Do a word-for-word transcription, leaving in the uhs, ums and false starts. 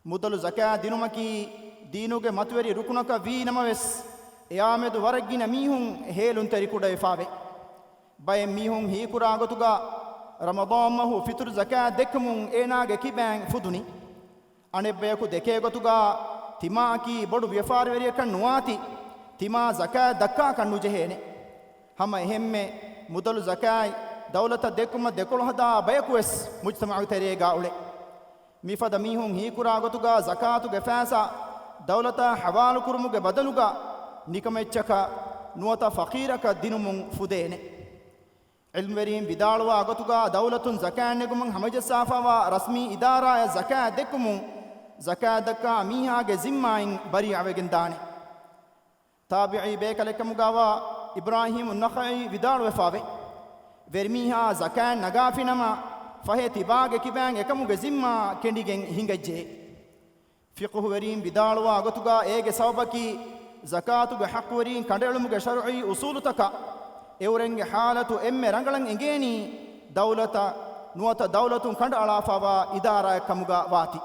މުދަލު ޒަކާތް ދިނުމަކީ ދީނުގެ މަތިވެރި ރުކުނަކަށް ވީ ނަމަވެސް، އެއާމެދު ވަރަށް ގިނަ މީހުން ހޭލުންތެރިކުޑަވެފާވޭ. ބައެއް މީހުން ހީކުރާ ގޮތުގަ ރަމަޟާން މަހު ފިތުރު ޒަކާތް ދެއްކުމުން އޭނާގެ ކިބައިން ފުދުނީ. އަނެއްބަޔަކު ދެކޭ ގޮތުގަ ތިމާއަކީ ބޮޑު ވިޔަފާރިވެރިޔަކަށް ނުވާތީ، ތިމާ ޒަކާތް ދައްކާކަށް ނުޖެހޭނެ. ހަމަ އެހެންމެ މުދަލު ޒަކާތް ދައުލަތަށް ދެއްކުމަށް ދެކޮޅު ހަދާ ބަޔަކުވެސް މުޖްތަމަޢު ތެރޭގަ އުޅޭ. މިފަދަ މީހުން ހީކުރާ ގޮތުގަ ޒަކާތުގެ ފައިސާ ދައުލަތަށް ޙަވާލުކުރުމުގެ ބަދަލުގަ ނިކަމެއްޗަކަށް ނުވަތަ ފަޤީރަކަށް ދިނުމުން ފުދޭނެ. ޢިލްމުވެރީން ވިދާޅުވާ ގޮތުގަ ދައުލަތުން ޒަކާތް ނެގުމަށް ހަމަޖައްސާފައިވާ ރަސްމީ އިދާރާއަށް ޒަކާތް ދެއްކުމުން ޒަކާތް ދައްކާ މީހާގެ ޒިންމާއިން ބަރީއަވެގެން ދާނެ. ތާބިޢީ ބޭކަލެއްކަމުގައިވާ އިބްރާހީމު ނަޚަޢީ ވިދާޅުވެފާވޭ، ވެރިމީހާ ޒަކާތް ނަގާފިނަމަ، ފަހެ ތިބާގެ ކިބައިން އެކަމުގެ ޒިންމާ ކެނޑިގެން ހިނގައްޖެ. ފިޤުހުވެރީން ވިދާޅުވާ ގޮތުގަ އޭގެ ސަބަބަކީ، ޒަކާތުގެ ޙައްޤުވެރީން ކަނޑައެޅުމުގެ ޝަރުޢީ އުޞޫލުތަކަށް އެއުރެންގެ ޙާލަތު އެންމެ ރަނގަޅަށް އެނގޭނީ، ދައުލަތަށް ނުވަތަ ދައުލަތުން ކަނޑައަޅާފައިވާ އިދާރާއެއް ކަމުގަ ވާތީ.